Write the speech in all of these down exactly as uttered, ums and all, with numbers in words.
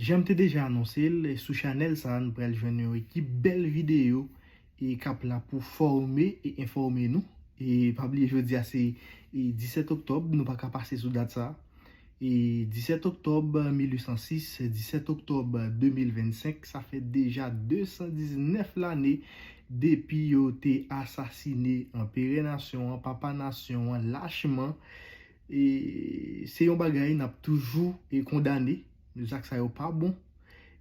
Jan m te deja anonse l, sou chanèl sa a, nou pral jwenn yon ekip bèl videyo e k ap la pou fòme e enfòme nou. E pa bliye, jodi a se e disèt oktòb, nou pa ka pase sou dat sa a. E disèt oktòb mil uit san sis, disèt oktòb de mil vennsenk, sa fè deja de san diznèf lane depi yo te asasine anperè nasyon an, papa nasyon an, lachman. E se yon bagay n ap toujou e kondane. Zak sa yo pa bon.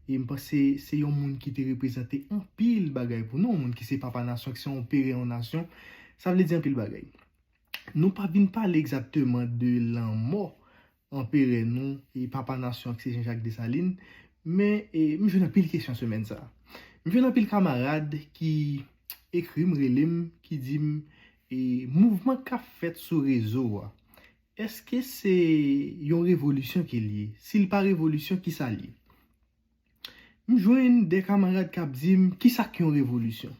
E m panse se yon moun ki te reprezante anpil bagay pou nou, yon moun ki se papa nasyon, ki se yon pere yon nasyon. Sa vle di anpil bagay. Nou pa vin pale egzakteman de lanmò anperè nou e papa nasyon an ki se Jean Jacques Dessalines, men e, m jwenn anpil kesyon semèn sa a. M jwenn anpil kamarad ki ekri m, rele m, ki di m e, mouvman k ap fèt sou rezo a, èske se yon revolisyon ke l ye? Si l pa revolisyon, ki sa l ye? M jwenn de kamarad k ap di m, ki sa k yon revolisyon?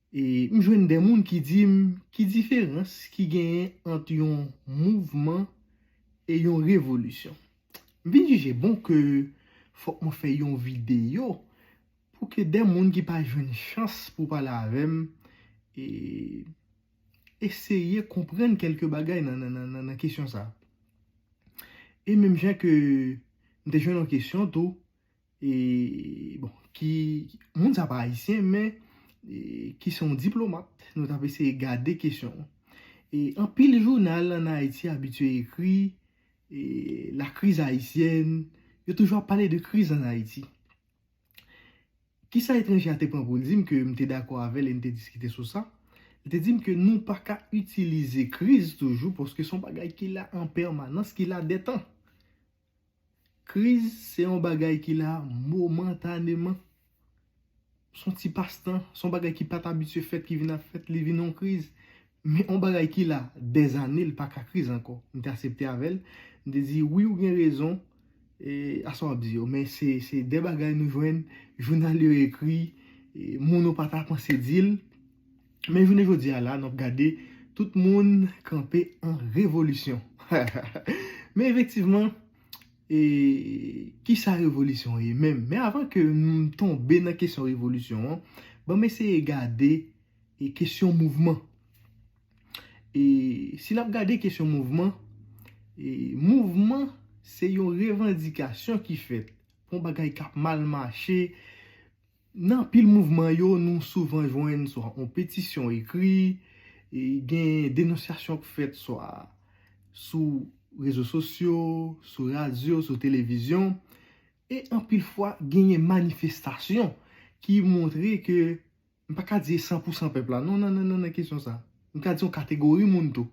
E m jwenn de moun ki di m, ki diferans ki genyen ant yon mouvman e yon revolisyon? M vin jije bon ke fòk mwen fè yon videyo pou ke de moun ki pa jwenn chans pou pale avè m e eseye konprann kèlke bagay nan, nan, nan, nan, nan kesyon sa a. E menm jan ke m te jwenn yon kesyon tou, e, bon, ki, moun sa pa ayisyen, men e, ki se yon diplomat, nou t ap eseye gade kesyon an. E anpil jounal ann Ayiti abitye ekri e, la crise haïtienne, yo toujou ap pale de kriz ann Ayiti. Kisa etranje a te pran pou l di m ke m te dakò avè l e n te diskite sou sa? Li te di m ke nou pa ka itilize kriz toujou paske se yon bagay ki la an pèmanans, ki la dètan. Kriz se yon bagay ki la momantaneman. Se yon ti pastan, se yon bagay ki pa t abitye fèt ki vin ap fèt, li vin yon kriz. Men yon bagay ki la dèzane, li pa ka kriz ankò. M te aksepte avè l. M te di, wi, ou gen rezon, e, a sa w ap di yo. Men se, se de bagay nou jwenn, jounal yo ekri, e, moun ou pa ta panse di l. Men jounen jodi a la, n ap gade, tout moun kanpe an revolisyon. Men efektivman, e, kisa revolisyon ye menm? Men avan ke m tonbe nan kesyon revolisyon an, ban m eseye gade e, kesyon mouvman. E si n ap gade kesyon mouvman, e, mouvman se yon revandikasyon ki fèt pou yon bagay k ap mal mache. Nan anpil mouvman yo, nou souvan jwenn swa yon petisyon ekri, e gen denonsyasyon k fèt swa sou rezo sosyo, sou radyo, sou televizyon. E anpil fwa, genyen manifestasyon ki montre ke, m pa ka di e san pou san pèp la, non, nan, nan, nan, nan kesyon sa. M ka di yon kategori moun tou,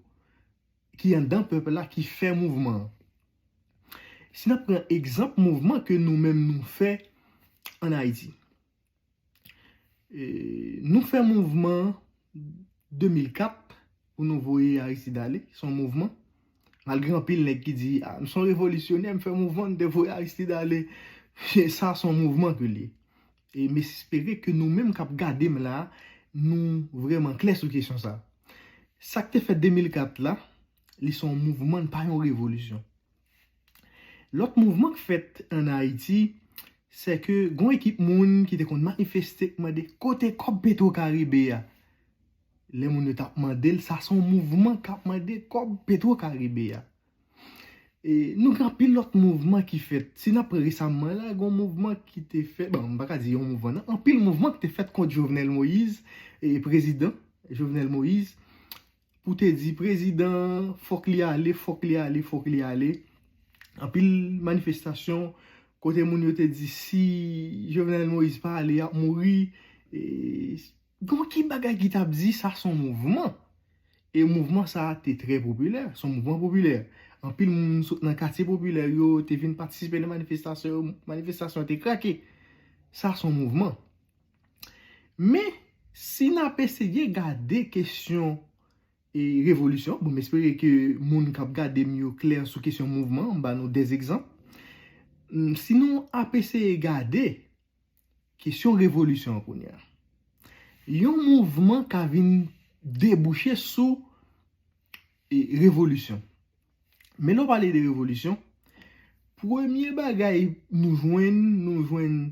ki anndan pèp la, ki fè mouvman an. Si n ap pran egzanp mouvman ke nou menm nou fè ann Ayiti. E, nou fè mouvman de mil kat pou nou voye Aristide ale, se yon mouvman. Malgre anpil nèg ki di, a, m se yon revolisyonè, m fè mouvman, m te voye Aristide ale. Sa se yon mouvman ke l ye. E m espere ke nou menm k ap gade m la, nou vrèman klè sou kesyon sa. Sa k te fèt de mil kat la, li se yon mouvman, li pa yon revolisyon. Lòt mouvman k fèt ann Ayiti, se ke gon ekip moun ki te konn manifeste, k mande kote kòb Petro Karibe a. Lè moun yo t ap mande l, sa se yon mouvman k ap mande kòb Petro Karibe a. E nou gen anpil lòt mouvman ki fèt. Si n ap pran resaman la, gen yon mouvman ki te fèt, bon, m pa ka di yon mouvman, non, anpil mouvman ki te fèt kont Jovenel Moïse, e prezidan Jovenel Moïse, pou te di prezidan, fòk li ale, fòk li ale, fòk li ale. Anpil manifestasyon kote moun yo te di si Jovenel Moïse pa ale, y ap mouri. E, gon ki bagay ki t ap di sa se yon mouvman. E mouvman sa a te trè popilè, se yon mouvman popilè. Anpil moun sot nan katye popilè yo te vin patisipe nan manifestasyon yo, manifestasyon te krake. Sa se yon mouvman. Men, si n ap eseye gade kesyon e revolisyon, bon, m espere ke moun k ap gade m yo klè sou kesyon mouvman, m ba nou de egzanp. Mm, si nou ap eseye gade kesyon revolisyon an kounye a, yon mouvman ka vin debouche sou e, revolisyon. Men lè w pale de revolisyon, Premye bagay nou jwenn, nou jwenn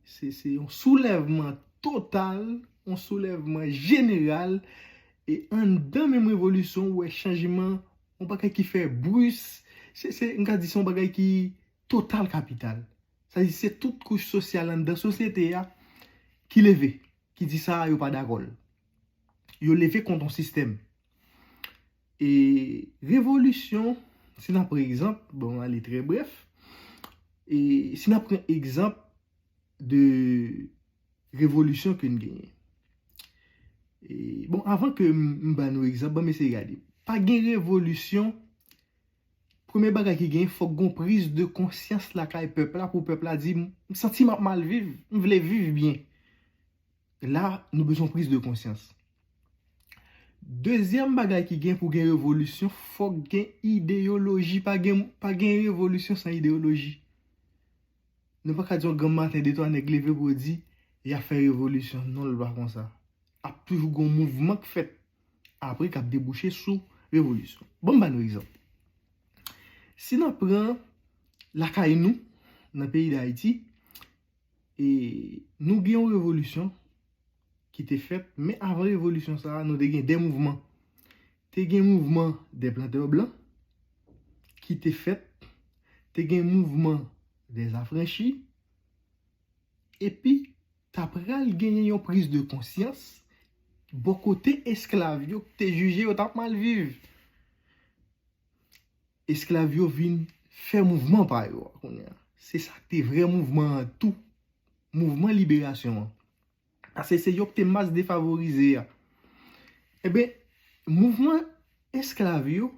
se se yon soulèvman total, yon soulèvman jeneral. E anndan menm revolisyon, ou wè chanjman, yon bagay ki fè bris. Se, se, m ka di se yon bagay ki total kapital. Sa di se tout kouch sosyal anndan sosyete a ki leve, ki di sa yo pa dakò l. Yo leve kont yon sistèm. E revolisyon, si n ap pran egzanp, bon, ale trè brèf. E si n ap pran egzanp de revolisyon ke n genyen. E, bon, avan ke m, m ba nou egzanp, ban m eseye gade. Pa gen revolisyon, premye bagay ki gen, fòk gon priz de konsyans lakay pèp la pou pèp la di, "M santi m ap mal viv, m vle viv byen." La, nou bezwen priz de konsyans. Dezyèm bagay ki gen pou gen revolisyon, fòk gen ideyoloji. Pa gen, pa gen revolisyon san ideyoloji. Nou pa ka di yon granm maten, de twa nèg leve pou yo di, y ap fè revolisyon. Non, l pa konsa. Ap toujou gon mouvman k fèt apre k ap debouche sou revolisyon. Bon, m ba nou egzanp. Si n ap pran lakay nou, nan peyi Dayiti, e nou gen yon revolisyon ki te fèt, men avan revolisyon sa a, nou te gen de mouvman. Te gen mouvman de plantè blan ki te fèt, te gen mouvman de afranchi, epi ta pral genyen yon priz de konsyans bò kote esklav yo ki te jije yo t ap mal viv. Esklav yo vin fè mouvman pa yo a kounye a. Se sa k te vrè mouvman an tou. Mouvman liberasyon an. Paske se yo ki te mas defavorize a. Eben, mouvman esklav yo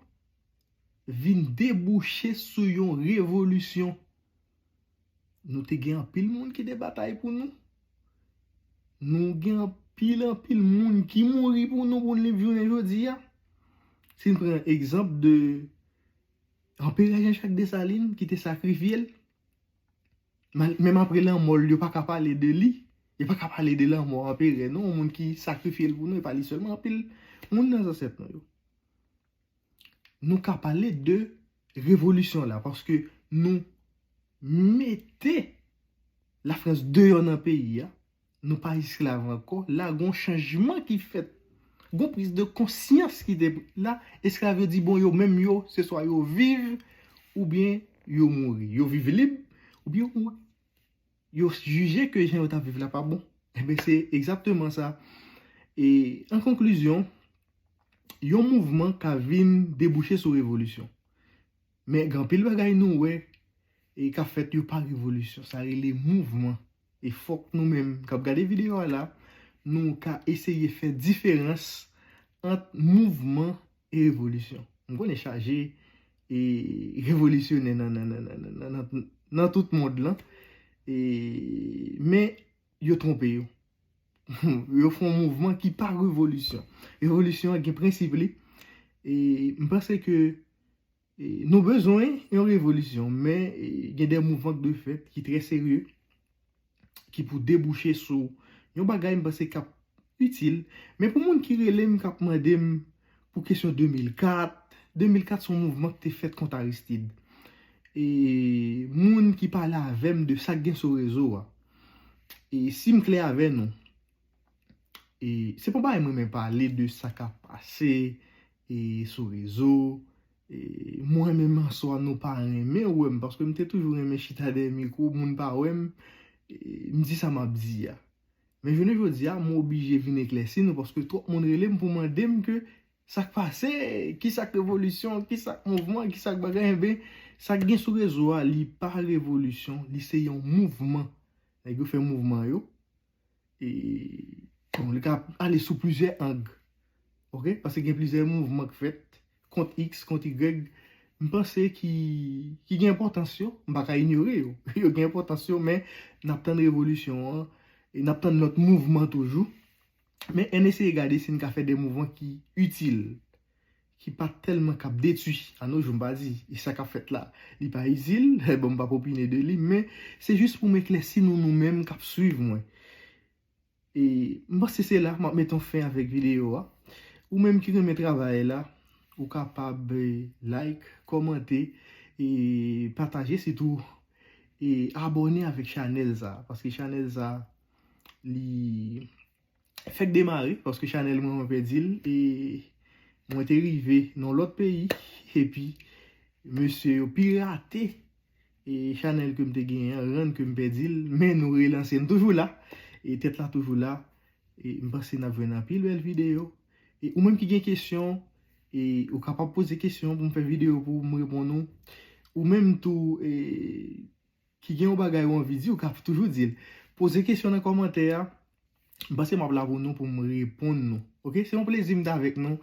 vin debouche sou yon revolisyon. Nou te gen anpil moun ki te batay pou nou. Nou gen anpil, anpil moun ki mouri pou nou, pou n viv jounen jodi a. Si n pran egzanp de Anperè Jean Jacques Dessalines ki te sakrifye l, mal-, menm apre lanmò l, yo pa ka pale de li. Yo pa ka pale de lanmò anperè, non, yon moun ki sakrifye l pou nou, e pa li sèlman, anpil moun nan zansèt nou yo. Nou ka pale de revolisyon la, paske nou mete Lafrans deyò nan peyi a, nou pa esklav ankò, la gon chanjman ki fèt, gon priz de konsyans ki te la, esklav yo di, bon, yo menm yo, se swa yo viv, oubyen yo mouri. Yo viv lib, oubyen yo mouri. Yo jije ke jan yo t ap viv la pa bon. Eben, se egzakteman sa. E, an konklizyon, yon mouvman ka vin debouche sou revolisyon. Men gen anpil bagay nou wè e k ap fèt yo pa revolisyon. Sa rele mouvman. E fòk nou menm k ap gade videyo a la, nou ka eseye fè diferans ant mouvman e revolisyon. M konnen chaje e revolisyonè nan, nan, nan, nan, nan, nan, nan tout mond lan. E, men yo twonpe yo. Yo fè yon mouvman ki pa revolisyon. Revolisyon an gen prensip li. E m panse ke e, nou bezwen yon revolisyon, men e, gen de mouvman k dwe fèt ki trè serye, ki pou debouche sou yon bagay m panse k ap itil. Men pou moun ki rele m, k ap mande m pou kesyon de mil kat, de mil kat se yon mouvman ki te fèt kont Aristide. E moun ki pale avè m de sa k gen sou rezo a, e si m klè avè nou, e se pa yon bagay mwen renmen pale de sa k ap pase e sou rezo. E mwen menm an swa nou pa renmen wè m, paske m te toujou renmen chita dèyè mikwo, moun pa wè m, e m di sa m ap di a. Men jounen jodi a, mwen oblije vin eklèsi nou, paske twòp moun rele m pou mande m ke sa k pase, ki sa k revolisyon, ki sa k mouvman, ki sa k bagay, enben, sa k gen sou rezo a, li pa revolisyon, li se yon mouvman. Nèg yo fè mouvman yo, e, bon, li ka ale sou plizyè ang. Oke? Paske gen plizyè mouvman k fèt kont X, kont Y. M panse ki, ki gen enpòtans yo. M pa ka inyore yo. Yo gen enpòtans yo, men n ap tann revolisyon an. E n ap tann lòt mouvman toujou. Men ann eseye gade si n ka fè de mouvman ki itil, ki pa tèlman k ap detwi. An nou jou, m pa di, e sa k ap fèt la, li pa itil, bon, m p ap opine de li, men se jis pou m eklèsi nou, nou menm k ap swiv mwen. E m panse se la m ap met yon fen avèk videyo a. Ou menm ki renmen travay la, ou kapab, eh, like, kòmante, e pataje, sitou e abòne avèk chanèl sa, paske chanèl sa li fèk demare, paske chanèl mwen mwen pèdi l, e mwen te rive nan lòt peyi, epi mesye yo pirate e chanèl ke m te genyen an, rann ke m pèdi l, men nou relanse, n toujou la, e tèt la toujou la, e m panse n ap jwenn anpil bèl videyo. E ou menm ki gen kesyon, e ou kapab poze kesyon pou m fè videyo pou m reponn ou. Ou menm tou, e ki gen yon bagay ou anvi di, ou ka toujou di l. Poze kesyon nan kòmantè a. M panse m ap la pou nou, pou m reponn nou. Oke? Se yon plezi m t avèk nou.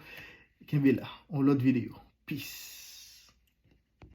Kenbe la. On lòt videyo. Peace.